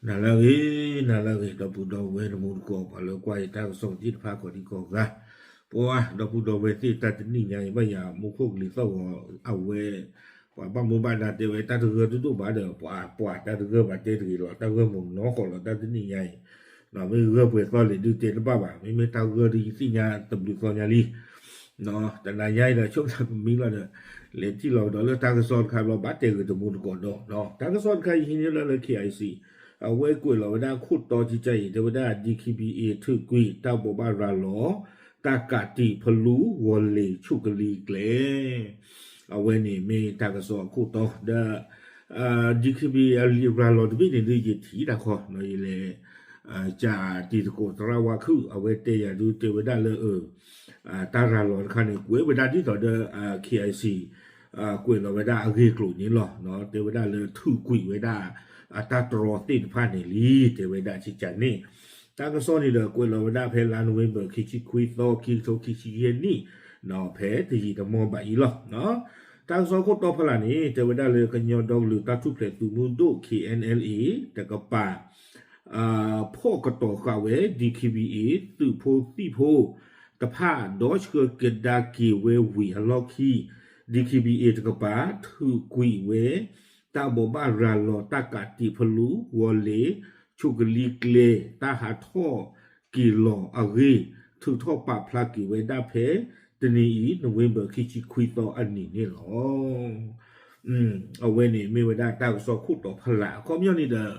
နၤလၢအဂ့ၤ, နၤလၢအဂ့ၤ ဒီပုၢ်ဒီဝဲၢ်တံၤသကိး ပှၤလၢကွၢ်ယတၢ်ကစီၣ်သ့ၣ်တဖၣ်ကိးဒံကိးဂၤ, ပှၤဒီပုၢ်ဒီဝဲၢ်သ့ၣ် တၢ်တနံၣ်ညါအံၤ ဘၣ်ယၤမူခိၣ်ကလံၤသီၣ်ဂီၤ အဝဲ ပှၤဘၣ်မူဘၣ်ဒါတဲဝဲတၢ်တဂၢၢ်တဒိၣ်ဘၣ်ဒီး ပှၤပှၤတၢ်တဂၢၢ်ဘၣ်တဲတဂ့ၤလီၤ, တၢ်ဂၢၢ်မုၢ်နီၢ်ဃီလီၤ တၢ်တနံၣ်ညါအံၤ, မ့ၢ်ဂၢၢ်ပှဲၤသီၣ်လဲၣ်ဒုးတဲတဘၣ်ဘၣ်, မ့မ့ၢ်တၢ်ဂၢၢ်ဒုးယသ့ၣ်ညါတဘျုးသီညါလံ တနၤညါအံၤဒီး ဆိကမိၣ်လီၤဒီး လဲၤထံၣ်လီၤကဒီးလၢတၢ်ကစီၣ်တခါဘျီ ဘၣ်တဲဂ့ၤတမူတကိးဒီး တၢ်ကစီၣ်တခါအံၤဟံးန့ၢ်လၢလၢ K I C အဝဲကွဲးလီၤဝဲဒၣ်ခိၣ်တီကကါအံၤ တဲဝဲဒၣ် D K B A ထုးကွံာ်တၢ်ဘိးဘၣ်ရၤလီၤ တၢ်ကးတံာ်ဖလူ ဂီၤလ့ၤ ဆိကလံကျဲ အဝဲန့ၣ်မ့ၢ်တၢ်ကစီၣ်အခိၣ်တီဒီး D K B A အလံာ်ရၤလီၤတဘ့ၣ်န့ၣ်ဒုး ယထံၣ်တၢ်ခီ ယလဲၤ ကးတံၤသကိးသရၣ်ဝါခုၣ် အဝဲတဲယၤဒုးတဲဝဲဒၣ်လၢ တၢ်ရၤလီၤတခါန့ၣ် ကွဲးဝဲဒၣ်ဒ်သိးဒီး K I C ကွဲးလီၤဝဲဒၣ်အဂ့ၢ်အကျိၤန့ၣ်လီၤ. တဲဝဲဒၣ်လၢထုးကွံာ်ဝဲဒၣ် အတၢ်တြီသ့ၣ်တဖၣ်န့ၣ်လံ တဲဝဲဒၣ်ကကါန့ၣ် တၢ်ကစီၣ်န့ၣ်ဒီး ကွဲးလီၤဝဲဒၣ်ဖဲလါနိၣ်ဝ့ဘၢၣ် ခံဆံခွံသီ ခံကထိခံဆံယဲၢ်နံၣ် ဖဲတယံာ်တမီၢ်ဘၣ်အံၤလီၤ. တၢ်ကစီၣ်ခိၣ်တီဖီလာ်န့ၣ် တဲဝဲဒၣ်လၢကညီဒီကလုာ်တၢ်ထူၣ်ဖျဲးသုးမုၢ်ဒိၣ် K N L A တကပၤ ဖီၣ်ကတီၤဃာ်ဝဲ D K B A သုးဖိသံၣ်ဖိ တဖၣ်ဒီးဆှၢကဒါက့ၤဝဲဝံၤအလီၢ်ခံ D K B A တကပၤ ထုးကွံာ်ဝဲ တၢ်ဘိးဘၣ်ရၤလီၤတၢ်ကးတံာ်ဖလူ ဂီၤလ့ၤ ဆိကလံကျဲ တၢ်ဟးထီၣ်က့ၤလီၤအဂ့ၢ် ထုးထီၣ်ပာ်ဖျါက့ၤဝဲဒၣ်ဖဲ တနံၤအံၤ နိၣ်ဝ့ဘၢၣ် ခံဆံခွံသီအနံၤန့ၣ်လီၤ. အဝဲန့ၣ်မ့ၢ်ဝဲဒၣ်တၢ်ကစီၣ်ခိၣ်တီဖီလာ် အခီပညီန့ၣ်ဒီး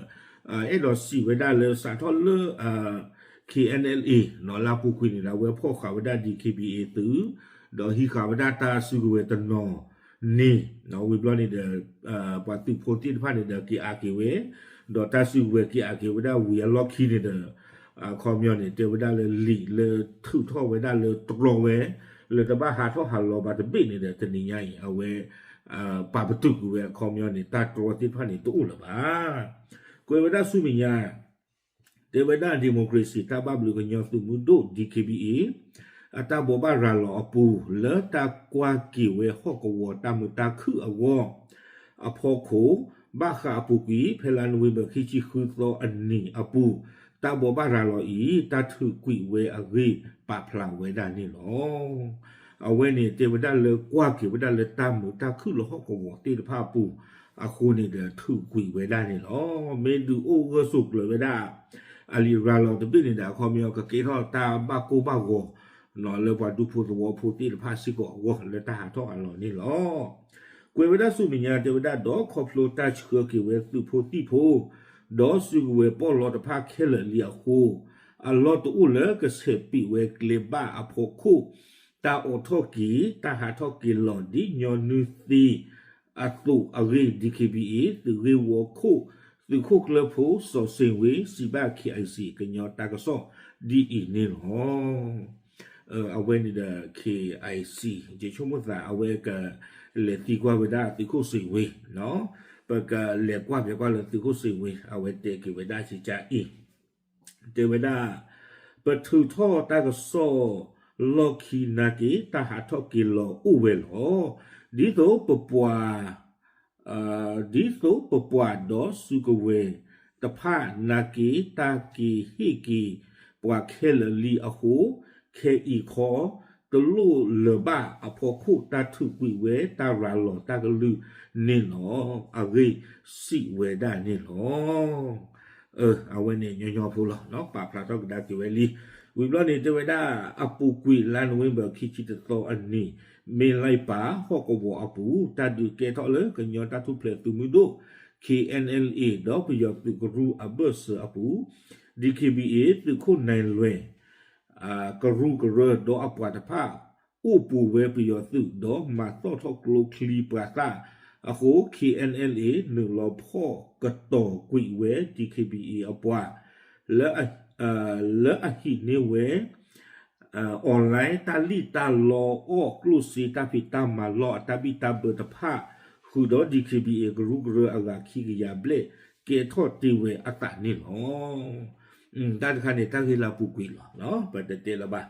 အဲၣ်ဒိးစံးဝဲဒၣ်လၢစးထီၣ်လၢ K N L A လၢအပူၤကွံာ်န့ၣ်ဒီး အဝဲဖီၣ်ဃာ်ဝဲဒၣ် D K B A သုး ဒီးဟံးဃာ်ဝဲဒၣ်တၢ်စုကဝဲၤတနီၤန့ၣ် ဝံၤဘျီန့ၣ်ဒီး ပှၤသုးဖိသ့ၣ်တဖၣ်န့ၣ်ဒီး က့ၤအါက့ၤဝဲ ဒီးတၢ်စုကဝဲၤက့ၤအါက့ၤဝဲဒၣ်ဝံၤအလီၢ်ခံန့ၣ်ဒီး အခီပညီန့ၣ် တဲဝဲဒၣ်လၢလံာ်လၢထုးထီၣ်ဝဲဒၣ်လၢတြီဝဲ လၢတဘၣ်ဟးထီၣ်ဟးလီၤဘၣ်တဘ့ၣ်န့ၣ်ဒီး တနံၤညါအံၤ အဝဲ ပာ်ပတုာ်ကွံာ်ဝဲအခီပညီန့ၣ် တၢ်တြီသ့ၣ်တဖၣ်န့ၣ် တအိၣ်လၢၤဘၣ်. ကွဲးဝဲဒၣ်ဆူမဲာ်ညါ တဲဝဲဒၣ် Democracy တၢ်ဘၣ်ဘျုးကညီသုးမုၢ်ဒိၣ် D K B A အတၢ်ဘိးဘၣ်ရၤလီၤအပူၤ လၢတၢ်ကွၢ်က့ၤဝဲဟီၣ်ကဝီၤတၢ်မုာ်တၢ်ခုၣ်အဂီၢ် အဖီခိၣ် ဘၣ်ဃးအပူၤကွံာ် ဖဲလါနိၣ်ဝ့ဘၢၣ် ခံဆံဃုသီအနံၤအပူၤ တၢ်ဘိးဘၣ်ရၤလီၤအံၤ တၢ်ထုးကွံာ်ဝဲအဂ့ၢ် ပာ်ဖျါဝဲဒၣ်န့ၣ်လီၤ. အဝဲန့ၣ်တဲဝဲဒၣ်လၢကွၢ်က့ၤဝဲဒၣ်လၢတၢ်မုာ်တၢ်ခုၣ်လၢဟီၣ်ကဝီၤသ့ၣ်တဖၣ်အပူၤ အဃိန့ၣ်ဒီးထုးကွံာ်ဝဲဒၣ်န့ၣ်လီၤ. မ့ၢ်ဒုးအိၣ်ဂၢၢ်ဆိးကျၢၤဝဲဒၣ် အလံာ်ရၤလီၤတဘ့ၣ်န့ၣ်ဒီး အခီပညီကကဲထီၣ်တၢ်ဘၣ်ကိၢ်ဘၣ်ဂီၤလၢပှၤဒူဖိသဝီဖိသ့ၣ်တဖၣ်စ့ၢ်ကီးအဂီၢ် လၢတၢ်ဟးထီၣ်ဟးလီၤန့ၣ်လီၤ. ကွဲးဝဲဒၣ်ဆူမဲာ်ညါတဲဝဲဒၣ် ဒီးခီဖျိတၢ်ဆှၢက့ၤဝဲသုးဖိသံၣ်ဖိ ဒီးစုကဝဲၤပီၣ်လီတဖၣ်ခဲလၢာ်လံအဃိ အလီၢ်တအိၣ်လၢကဆဲးပံးဝဲကျဲဘၣ်အဖီခိၣ် တၢ်အိးထီၣ်က့ၤ တၢ်ဟးထီၣ်က့ၤလီၤဒ်ညီနုၢ်သ့အသိးအဂ့ၢ် D K B A သုးဂ့ၢ်ဝီခိၣ် သုးခိၣ်ကျၢၢ်ဖိ စီၤစ့ၣ်ဝ့ စံးဘၣ် K I C ကညီတၢ်ကစီၣ်ဒ်အံၤန့ၣ်လီၤ. အဝဲန့ၣ်ဒီး K I C ယဆိကမိၣ်သး အဝဲကလဲၤသံကွၢ်ဝဲဒၣ်သုးခိၣ်စ့ၣ်ဝ့ ပကလဲၤကွၢ်ဖဲကွၢ်လၢသုးခိၣ်စ့ၣ်ဝ့ အဝဲတဲက့ၤဝဲဒၣ်ကကါအံၤ တဲဝဲဒၣ် ပထုးထီၣ်တၢ်ကစီၣ်လီၢ်ခံနာ်က့ တၢ်ဟးထီၣ်က့ၤလီၤအိၣ်ဝဲလီၤ. ဒ်သိးပပှၤ ဒ်သိးပပှၤဒီးစုကဝဲၤတဖၣ်နာ်က့ တၢ်က့ၤဟ့ၣ်က့ၤပှၤခဲလၢာ်လံအဃိ ခဲအံၤခီ တလိၣ်လၢၤဘၣ်အဖီခိၣ် တၢ်ထုးကွံာ်ဝဲတၢ်ရၤလီၤတၢ်ကလုၢ်န့ၣ်လီၤ. အဂ့ၢ်စံးဝဲဒၣ်န့ၣ်လီၤ. အဝဲန့ၣ်ညီညီဖိလီၤ ပာ်ဖျါထီၣ်ကဒါက့ၤဝဲလံ. ဝံၤဘျီန့ၣ်တဲဝဲဒၣ် အပူၤကွံာ်လါနိၣ်ဝ့ဘၢၣ် ခံဆံတသီအနံၤ မ့ၢ်လၢပၢ်ဟီၣ်ကဝီၤအပူၤ တၢ်ဒုးကဲထီၣ်လၢကညီတၢ်ထူၣ်ဖျဲးသုးမုၢ်ဒိၣ် K N L A ဒီးပယီၤသုးကရူၢ်အဘၢၣ်စၢၤအပူၤ D K B A သုးခိၣ်နဲၣ်လွဲၣ် ကရူၢ်ကရၢဒီးအပှၤတဖၣ် အိၣ်ပူၤဝဲပယီၤသုး ဒီးမၤသီၣ်ထီၣ်ကျိချံပှၤသၣ်အဃိ K N L A နုာ်လီၤဖီၣ်ကတီၤကွံာ်ဝဲ D K B A အပှၤ လၢအဟံးန့ၢ်ဝဲ online တၢ်လံၣ်တၢ်လီအီၣ်ကျိၣ်စ့ တၢ်ဖံးတၢ်မၤလီၢ်အတၢ်ဘံၣ်တၢ်ဘၢတဖၣ် ဃုာ်ဒီး D K B A ကရူၢ်ကရၢအဂၤခံကယၤဘျဲၣ် ကဲထီၣ်တ့ၢ်ဝဲအသးန့ၣ်လီၤ. တၢ်တခါန့ၣ် တၢ်ဂ့ၢ်လၢအပူၤကွံာ်လီၤ ပတတဲလၢၤဘၣ်.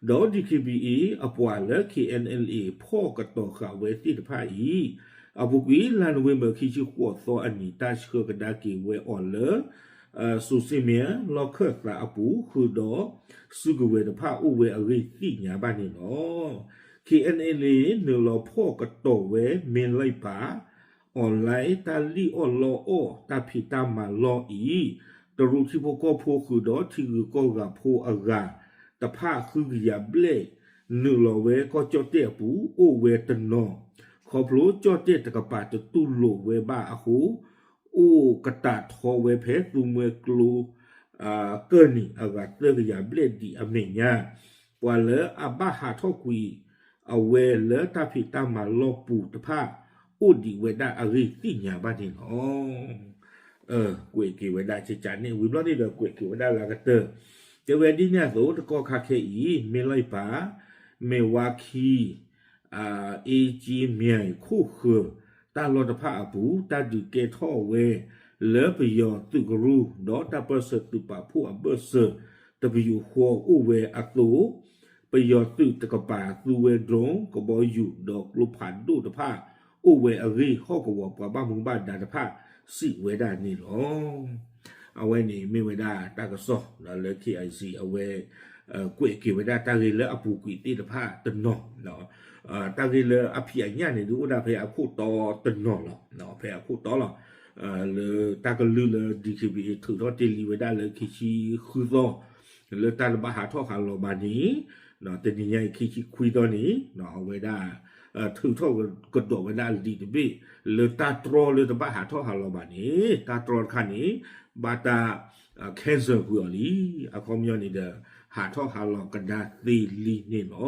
ဒီး D K B A အပှၤလၢ K N L A ဖီၣ်ကတီၤဃာ်ဝဲသ့ၣ်တဖၣ်အံၤ အပူၤကွံာ်လါနိၣ်ဝ့ဘၢၣ် ခံဆံဃိးသီအနံၤ တၢ်ဆှၢကဒါက့ၤဝဲအီၤလၢ စိၤစ့မ့ၢ်လီၢ်ခၢၣ်သးအပူၤ ဃုာ်ဒီးစုကဝဲၤတဖၣ်အိၣ်ဝဲအဂ့ၢ်သ့ၣ်ညါဘၣ်န့ၣ်လီၤ. ခ့ၣ်အဲၣ်အဲၣ်လ့ နုာ်လီၤဖီၣ်ကတီၢ်ဝဲမ့ၢ်လံပၢ် online တၢ်လံၣ်အီၣ်လီအီၣ် တၢ်ဖံးတၢ်မၤလီၢ်အံၤ တရူးထံဖိကီၢ်ဖိဃုာ်ဒီးထံဂုၤကီၢ်ဂၤဖိအဂၤ တဖၣ်ဃုကယၤဘျဲၣ် နုာ်လီၤဝဲကီၢ်ကၠီၣ်တဲၣ်အပူၤ အိၣ်ဝဲတနီၤ ခီဖျိကၠီၣ်တဲၣ်တကပၤတတူၢ်လိာ်ဝဲဘၣ်အဃိ အိၣ်ကတၢ်ထီဝဲဖဲသူမှဲကျိ ကၢၢ်နံၣ်အဂၤသၢကယၤဘျဲၣ်ဒံးအမဲာ်ညါ ပှၤလၢအဘၣ်ဟးထီၣ်ကွံာ် အဝဲလၢတၢ်ဖံးတၢ်မၤလီၢ်ပူၤတဖၣ် အိၣ်ဒံးဝဲဒၣ်အဂ့ၢ်သ့ၣ်ညါဘၣ်န့ၣ်လီၤ. ကွဲးက့ၤဝဲဒၣ်ကကးန့ၣ် ဝံၤဘျီန့ၣ်ဒီးကွဲးက့ၤဝဲဒၣ်လၢအကတၢၢ် တဲဝဲဒ်န့ၣ်အသိး တကီၢ်ခါခဲအံၤ မ့ၢ်လံပၢ် မ့ၢ်ဝါခံ အ့ကၠ့မၠဲၣ်ခိၣ်ဃၢၤ တၢ်လီၢ်တဖၣ်အပူၤ တၢ်ဒုးကဲထီၣ်ဝဲ လၢပယီၤသုးကရူၢ် ဒီးတၢ်ပၢၢ်ဆၢသုးပာ်ဖှိၣ်အဘၢၣ်စၢၤ တပယူာ်ဃီအိၣ်ဝဲအသိး ပယီၤသုးတကပၤသူဝဲ drone ကဘီယူၤ ဒီးကျိဖးဒိၣ်တဖၣ် အိၣ်ဝဲအဂ့ၢ် ဟီၣ်ကဝီၤပှၤဘၣ်မူဘၣ်ဒါတဖၣ် စံးဝဲဒၣ်န့ၣ်လီၤ. အဝဲန့ၣ်မ့ၢ်ဝဲဒၣ်တၢ်ကစီၣ်လၢ ခ့ၣ်အဲၣ်စံၣ် အဝဲ ကွဲးက့ၤဝဲဒၣ်တၢ်ဂ့ၢ်လၢအပူၤကွံာ်သ့ၣ်တဖၣ်တနီၤ တၢ်ဂ့ၢ်လၢအဖံးအညၣ်န့ၣ် ဒုးအိၣ်ဒၣ်ဖဲအခိၣ်တီတနီၤလီၤ. ဖဲအခိၣ်တီလီၤ. လၢတၢ်ကလုၢ်လၢ DKBA ထုးထီၣ်တ့ၢ်လံဝဲဒၣ်လၢခံဆံဃုသီ လၢတၢ်တဘၣ်ဟးထီၣ်ဟးလီၤဘၣ်န့ၣ် တနံၤညါအံၤခံဆံခွံသီန့ၣ် အဝဲဒၣ် ထုးထီၣ်ကဒီးဝဲဒၣ်လံာ်တဘ့ၣ် လၢတၢ်တြီလၢတဘၣ်ဟးထီၣ်ဟးလီၤဘၣ်န့ၣ် တၢ်တြီတခါန့ၣ် ဘၣ်တၢ် cancel ကွံာ်အီၤလံ. အခီပညီန့ၣ်ဒီး ဟးထီၣ်ဟးလီၤကဒါသ့လံန့ၣ်လီၤ.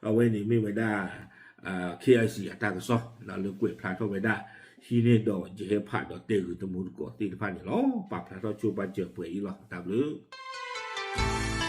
အဝဲန့ၣ်မ့ၢ်ဝဲဒၣ် ခ့ၣ်အဲၣ်စံၣ် အတၢ်ကစီၣ် လၢကွဲးဖျါထီၣ်ဝဲဒၣ် ဟံးန့ၢ်ဒီးယဟဲဖးဒီးတဲဂုာ်တမူတကိးသ့ၣ်တဖၣ်န့ၣ်လီၤ. ပာ်ဖျါထီၣ်ဆိပာ်စၢၤပှဲၤအံၤလီၤ. တၢ်ဘျုး